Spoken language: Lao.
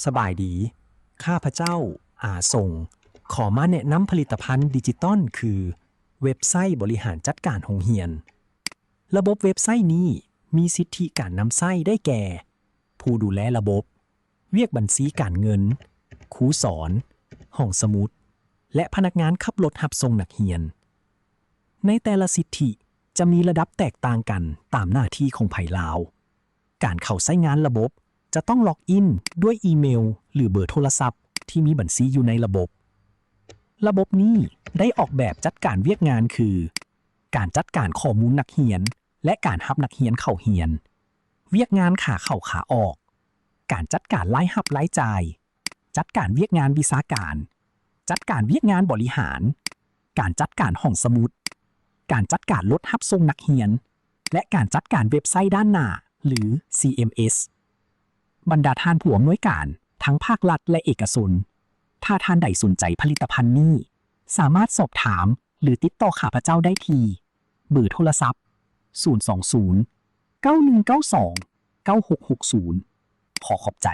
ສະບາຍດີ, ຂ້າພະເຈົ້າ ອາ ຊົງ ຂໍມາແນະນຳຜະລິດຕະພັນດິຈິຕອນຄື ເວັບໄຊບໍລິຫານຈັດການໂຮງຮຽນ. ລະບົບເວັບໄຊນີ້ມີສິດທິການນຳໃຊ້ໄດ້ແກ່ ຜູ້ດູແລລະບົບ, ວຽກບັນຊີການເງິນ, ຄູສອນ, ຫ້ອງສະໝຸດ ແລະ ພະນັກງານຂັບລົດຮັບສົ່ງນັກຮຽນ. ໃນແຕ່ລະສິດທິຈະມີລະດັບແຕກຕ່າງກັນຕາມໜ້າທີ່ຂອງໃຜລາວ. ການເຂົ້າໃຊ້ງານລະບົບຈະຕ້ອງລັອກອິນດ້ວຍອີເມວ ຫຼື ເບີໂທລະສັບທີ່ມີບັນຊີຢູ່ໃນລະບົບ. ລະບົບນີ້ໄດ້ອອກແບບຈັດການວຽກງານຄື ການຈັດການຂໍ້ມູນນັກຮຽນ ແລະ ການຮັບນັກຮຽນເຂົ້າຮຽນ, ວຽກງານຂາເຂົ້າຂາອອກ, ການຈັດການລາຍຮັບລາຍຈ່າຍ, ຈັດການວຽກງານວິຊາການ, ຈັດການວຽກງານບໍລິຫານ, ການຈັດການຫ້ອງສະໝຸດ, ການຈັດການລົດຮັບສົ່ງນັກຮຽນ ແລະ ການຈັດການເວັບໄຊດ້ານໜ້າ ຫຼື CMS. ບັນດາທ່ານຜູ້ອຳນວຍການ ທັງພາກລັດ ແລະ ເອກະຊົນ, ຖ້າທ່ານໃດສົນໃຈຜະລິດຕະພັນນີ້, ສາມາດສອບຖາມ ຫຼື ຕິດຕໍ່ຂ້າພະເຈົ້າໄດ້ທີ່ ເບີໂທລະສັບ ສູນສອງສູນ ເກົ້າໜຶ່ງເກົ້າສອງ ເກົ້າຫົກຫົກສູນ. ຂໍຂອບໃຈ.